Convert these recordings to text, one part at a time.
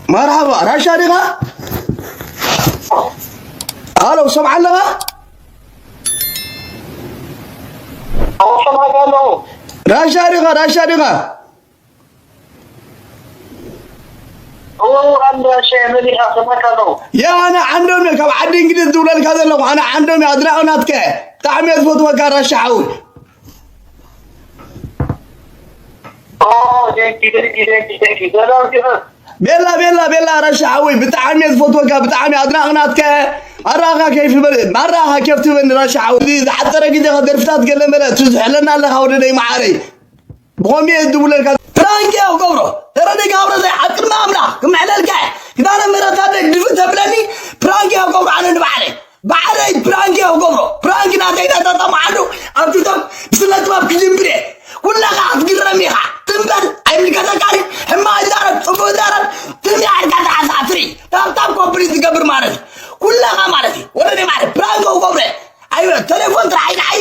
መርሓባ፣ ራሻ ዲኻ? ሃሎ፣ ሰምዓ ኣለኻ? ኣሰማዕካ ኣለኹ። ራሻ ዲኻ? ራሻ ዲኻ? እወ፣ ኣንድ ራሻ መሊኻ፣ ሰማዕካ ኣለኹ። ያ፣ ኣነ ዓንዶም እየ፣ ካብ ዓዲ እንግሊዝ ዝብለልካ ዘለኹ። ኣነ ዓንዶም እየ፣ ኣድናቒ ናትካ እየ። ብጣዕሚ እየ ዝፈትወካ ራሻ ሓዊ። ኦ፣ ቴንኪ፣ ቴንኪ፣ ቴንኪ፣ ቴንኪ። ሰላም ዲኻ? ቤላ፣ ቤላ፣ ቤላ፣ ራሻ ሓወይ፣ ብጣዕሚ እየ ዝፈትወካ፣ ብጣዕሚ ኣድናቒ ናትካ እየ። ማራኻ ኬፍ ይበል፣ ማራኻ ኬፍ ትበኒ ራሻ ሓወይ። እዚ ዝሓጸረ ግዜኻ ደርፍታት ገለ መለ ትዝሕለና ኣለኻ ወደደይ መዓረይ። ብኸምኡ እየ ዝድውለልካ። ፕራንክ እየ ክገብሮ። ተረዲእካ ኣብረዘይ፣ ኣብ ቅድሚ ኣምላኽ ክምሕለልካ እየ። ኪዳነ ምሕረት ኣደይ ድፍእ ተብለኒ፣ ፕራንክ እየ ክገብሮ ኣነ ንባዕለይ። ባዕለይ ፕራንክ እየ ክገብሮ። ፕራንክ ናተይ ተጠማዓሉ ኣብ ቲክቶክ ብስነ ጥበብ ክጅምር እየ። ኩለኻ ክትግረም ኢኻ። ትም በል፣ ኣይምልከተካን እዩ። ሕማቕ ይዛረብ፣ ጽቡቕ ይዛረብ፣ ትም ኢልካ ጥራሕ ሰዓት ትርኢ። ታብታብ ኮምፕሊት ዝገብር ማለት እዩ። ኩለኻ ማለት እዩ። ወለደይ ማለት ፕራንክ ክገብሮ እየ። ኣይ፣ ተሌፎን ጥራሕ ኢልዓይ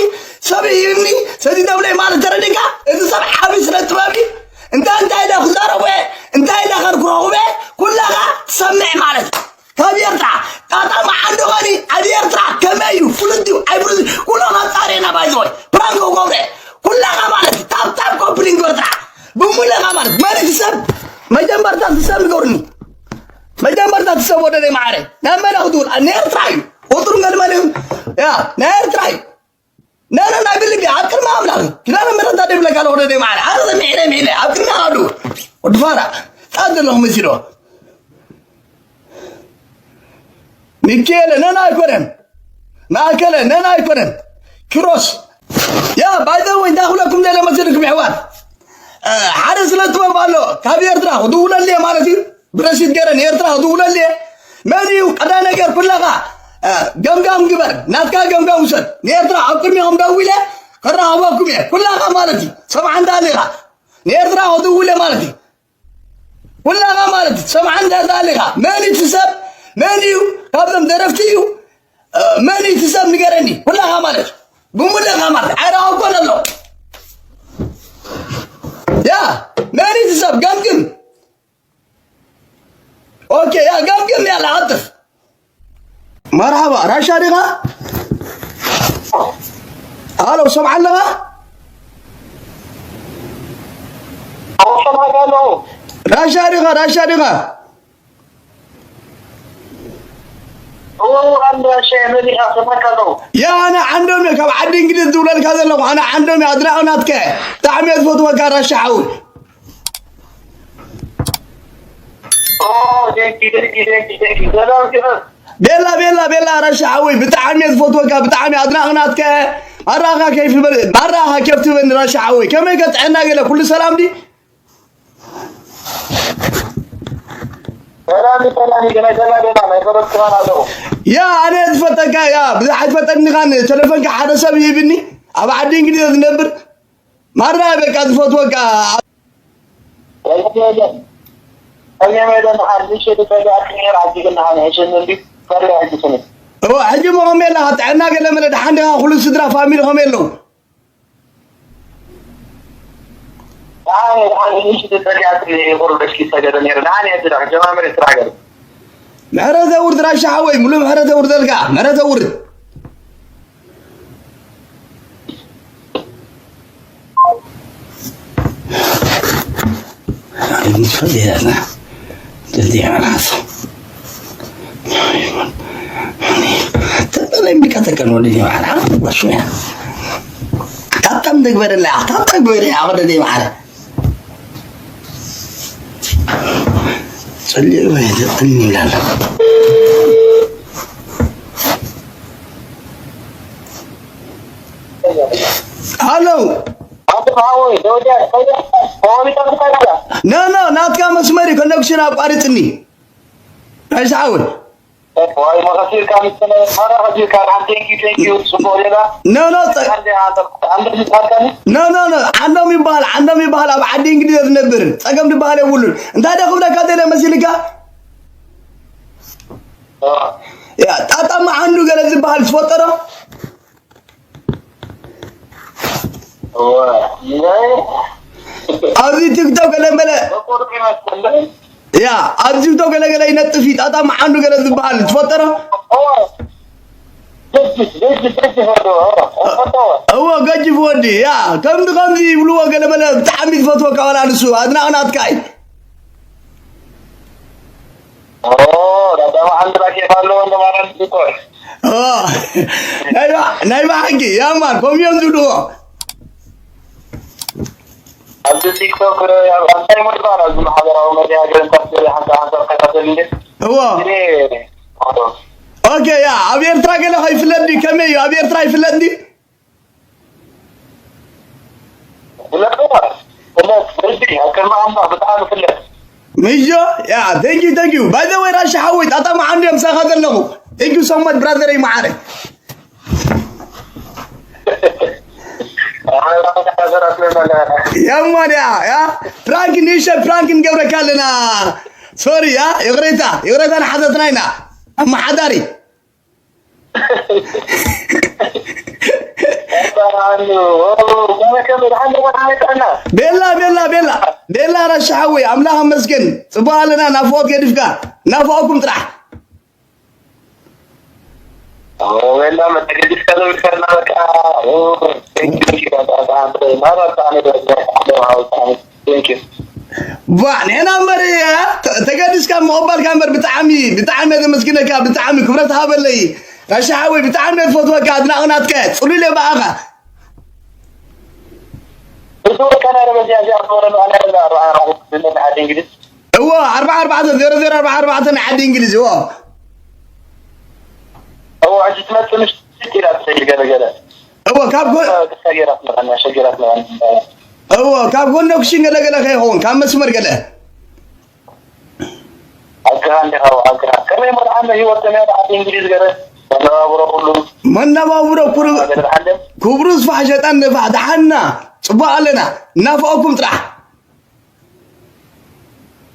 ሰብ ይህብኒ፣ ሰዚ ተብለይ ማለት ተረዲእካ? እዚ ሰብ ዓቢ ስነ ጥበብ እዩ። እንታይ እንታይ ኢለ ክዛረቦ እየ? እንታይ ኢለ ከርክሮ እየ? ኩለኻ ትሰምዕ ማለት እዩ። ካብ ኤርትራ ጣጣ መዓንዶ ኸኒ ኣብ ኤርትራ ከመይ እዩ? ፍሉጥ ድዩ? ኣይፍሉጥ ድዩ? ኩሎም ኣጻርየና ባይዘወይ ፕራንክ ክገብረ ኩላኻ ማለት እዩ። ታብታብ ኮፕሊንግ ኤርትራ ብሙለኻ ማለት መን እቲ ሰብ መጀመርታ እቲ ሰብ ንገሩኒ። መጀመርታ እቲ ሰብ ወደደይ መዓረ ናብ መን ክድውል? ኣ፣ ንኤርትራ እዩ። ቁፅሩ ገልመል እዩ። ያ ናይ ኤርትራ እዩ። ነነ ናይ ብልቢ ኣብ ቅድሚ ኣምላኽ ኪዳነ ምሕረት ደብለካ ኣለኹ ወደደይ መዓረ። ኣነ ዘሚዕነ ሚዕነ ኣብ ቅድሚ ኣዱ ወዲ ፋራ ጻት ዘለኹ መሲሎ ሚካኤል ነን ኣይኮነን፣ ማእከለ ነን ኣይኮነን። ኪሮስ ያ ባይዘወይ እንታይ ክብለኩም ደለ መሲልኩም ይሕዋት፣ ሓደ ስነ ጥበብ ኣሎ ካብ ኤርትራ ክድውለልየ ማለት እዩ። ብረሲድ ገረ ንኤርትራ ክድውለልየ መን እዩ ቀዳ ነገር ኩላኻ ገምጋም ግበር፣ ናትካ ገምጋም ውሰድ። ንኤርትራ ኣብ ቅድሚኹም ደው ኢለ ከራኽበኩም እየ ኩላኻ ማለት እዩ። ሰምዓ እንዳ ኣለኻ ንኤርትራ ክድውለ ማለት እዩ። ኩላኻ ማለት ሰምዓ እንዳ ኣለኻ መን እዩ እቲ ሰብ? መን እዩ ካብዞም ደረፍቲ እዩ? መን እዩ እቲ ሰብ ንገረኒ። ኩላኻ ማለት ብሙለኻ ማለት ዓይራኸኮን ኣሎ ያ መን እዩ እቲ ሰብ? ገምግም። ኦኬ ያ ገምግም ያለ ዓጥፍ። መርሓባ ራሻ ዲኻ? ሃሎ ሰምዓ ኣለኻ? ኣሰማዕካ ኣለኹ። ራሻ ዲኻ? ራሻ ዲኻ? እወ፣ ኣንድ ራሻ መሊኻ ሰማዕካ ኣለኹ። ያ ኣነ ዓንዶም እየ ካብ ዓዲ እንግሊዝ ዝብለልካ ዘለኹ። ኣነ ዓንዶም እየ ኣድናቒ ናትካ እየ። ብጣዕሚ እየ ዝፈትወካ ራሻ ሓዊ። ኦ፣ ቴንኪ፣ ቴንኪ፣ ቴንኪ፣ ቴንኪ። ሰላም ዲኻ? ቤላ ቤላ ቤላ ራሻ ሓወይ ብጣዕሚ እየ ዝፈትወካ ብጣዕሚ ኣድናቒ ናትካ እየ። ማራኻ ኬፍ ይበል ማራኻ ኬፍ ትበኒ ራሻ ሓወይ ከመይ ከ ጥዕና ገለ ኩሉ ሰላም ድዩ? ሰላም ሰላም ገለ ገለ ገለ ናይ ፈረስ ክባል ኣለኹ። ያ ኣነ ዝፈጠካ ያ ብዛሕ ኣይትፈጠኒ ካን ተለፈንካ ሓደ ሰብ ይህብኒ ኣብ ዓዲ እንግሊዝ ዝነብር ማራ በቃ ዝፈትወካ እዎ ሕጂ ሞ ከመይ ኣለኻ ጥዕና ገለ መለ ደሓን ዲኻ ኩሉ ስድራ ፋሚሊ ከመይ ኣለዉ ምሕረት ዘውርድ ራሻ ሓወይ ሙሉ ምሕረት ዘውርደልካ ምሕረት ዘውርድ ካብታም ተግበረላ ካብታም ተግበረ ወደ ዘይበዓለ ጸሊኡ ይብላል። ሃሎ ኖ ኖ ናትካ መስመር እዩ ኮኔክሽን ኣቋርፅኒ። ራሻ ሓወይ ኖ ኖ ዓንዶም ይበሃል ዓንዶም ይበሃል ኣብ ዓዲ እንግሊዝ ዝነብር ፀገም ዝበሃል የብሉን እንታይ ደ ክብለካ ደለ መሲልካ ጣጣ መዓንዱ ገለ ዝበሃል ትፈልጦ ዶ ኣብዚ ቲክቶክ ገለ መለ ያ ኣብዚ ዶ ገለገለ ይነጥፍ እዩ ጣጣ መዓንዱ ገለ ዝበሃል ትፈጠሮ። እዎ ገጅፍ ወዲ ያ ከምዚ ከምዚ ይብልዎ ገለመለ ብጣዕሚ ዝፈትወካ ዋላ ንሱ ኣድናቕ ናትካ እዩ። ናይ ብሓቂ ያማን ከምኡ እዮም ዝብልዎ። ኣብዚ ቲክቶክ ኣብ እንታይ ምድባር ኣብዚ ማሕበራዊ መድያ ገለ እንታይ ሓንሳብ ሓንሳብ ከታተል እንዴ እዎ ኦኬ ያ ኣብ ኤርትራ ገለ ከይፍለጥ ድዩ ከመይ እዩ ኣብ ኤርትራ ይፍለጥ ድዩ ፍለጥ ፍለጥ ብልቢ ኣብ ከርማ ኣምላኽ ብጣዕሚ ፍለጥ ምጆ ያ thank you thank you by the way ራሻ ሓወይ ጣጣ መዓንዱ እዮም ሳኻ ዘለኹ thank you so much brother ይ መዓረ ያማን ያ ያ ፕራንክ ንእሸ ፕራንክ ንገብረካ ኣለና ሶሪ ያ ይቕሬታ ይቕሬታ ንሓተትና ኢና ኣመሓዳሪ ቤላ ቤላ ቤላ ቤላ ራሻ ሓወይ ኣምላኽ ኣመስገን ጽቡቕ ኣለና ናፍቖት ገዲፍካ ናፍቖኩም ጥራሕ ወላ መተገዲስካ ዘብልካልና በቃ ባ ንሕና እምበር ተገዲስካ ምቕባልካ እምበር ብጣዕሚ ብጣዕሚ እየ ዘመስግነካ ብጣዕሚ ክብረት ሃበለይ ራሻ ሓወይ ብጣዕሚ እየ ዝፈትወካ ኣድናቒ ናትካ እየ ፅሉል እየ ብኣኻ እዚ ወርቃና ደረጃ እዚኣ ዝበረሉ ኣና ኣርባዓ ኣርባዓ ዓዲ እንግሊዝ እዎ ኣርባዓ ኣርባዕተ ዜሮ ዜሮ ኣርባዓ ኣርባዕተ ናይ ዓዲ እንግሊዝ እዎ እዎ ሕጂ ትመፅእ ምሽ ኢላ ትኸይድ ገለገለ እዎ ካብ ጎ- ተሰጊራት መቐና ሸጊራት መቐና እዎ ካብ ኮኔክሽን ገለገለ ከይኸውን ካብ መስመር ገለ ኣግራ እንዲኻ ኣግራ ከመይ መድሓን ህይወት ከመይ ዓዲ እንግሊዝ ገለ መነባብሮ ኩሉ መነባብሮ ኩሉ ገለ ድሓንደ ክብሩ ዝፋሕ ሸጣን ንፋሕ ደሓና ፅቡቅ ኣለና እናፍቀኩም ጥራሕ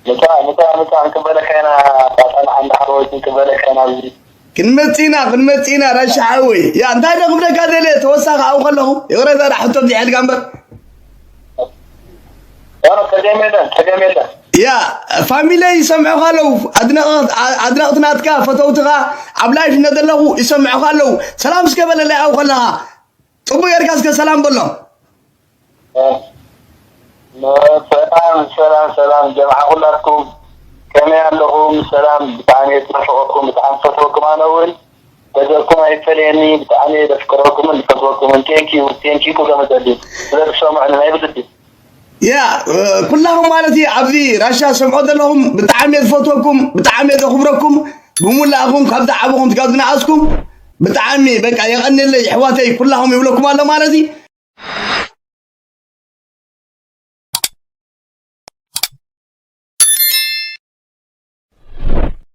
ምፃእ ምፃእ ምፃእ ክንቅበለካ ኢና ጣጣና ዓንዲ ሓወይ ክንቅበለካ ኢና ኣብዚ ክንመፅእ ኢና ክንመፅእ ኢና ራሻ ሓወይ ያ እንታይ ዶ ክብለካ ደለ ተወሳኺ ኣብኡ ከለኹ ይቕረታ ዳ ሕቶ ብዚሐልካ እምበር ጸገም የለን ጸገም የለን ያ ፋሚለይ ይሰምዑኻ ኣለዉ ኣድነቕት- ኣድነቕቲ ናትካ ፈተውትኻ ኣብ ላይፍ እነ ዘለኹ ይሰምዑኻ ኣለዉ ሰላም እስከ በለለይ ኣብኡ ከለኻ ፅቡቅ ጌርካ እስከ ሰላም በሎ ሰላም ሰላም ሰላም ጀምዓ ኩላትኩም ከመይ ኣለኹም ሰላም ብጣዕሚ እየ ዝናፍቐኩም ብጣዕሚ ዝፈትወኩም ኣነ እውን ገዛኩም ኣይፈለየኒ ብጣዕሚ እየ ዘፍቅረኩምን ዝፈትወኩምን ቴንኪዩ ቴንኪዩ ክብሎ መደሊ ስለ ዝሰምዑኒ ናይ ብልቢ ያ ኩላኹም ማለት እዩ ኣብዚ ራሻ ሰምዖ ዘለኹም ብጣዕሚ እየ ዝፈትወኩም ብጣዕሚ እየ ዘኽብረኩም ብሙላእኹም ካብ ዝዓበኹም ካብ ዝነኣስኩም ብጣዕሚ በቃ የቐንለይ ኣሕዋተይ ኩላኹም ይብለኩም ኣሎ ማለት እዩ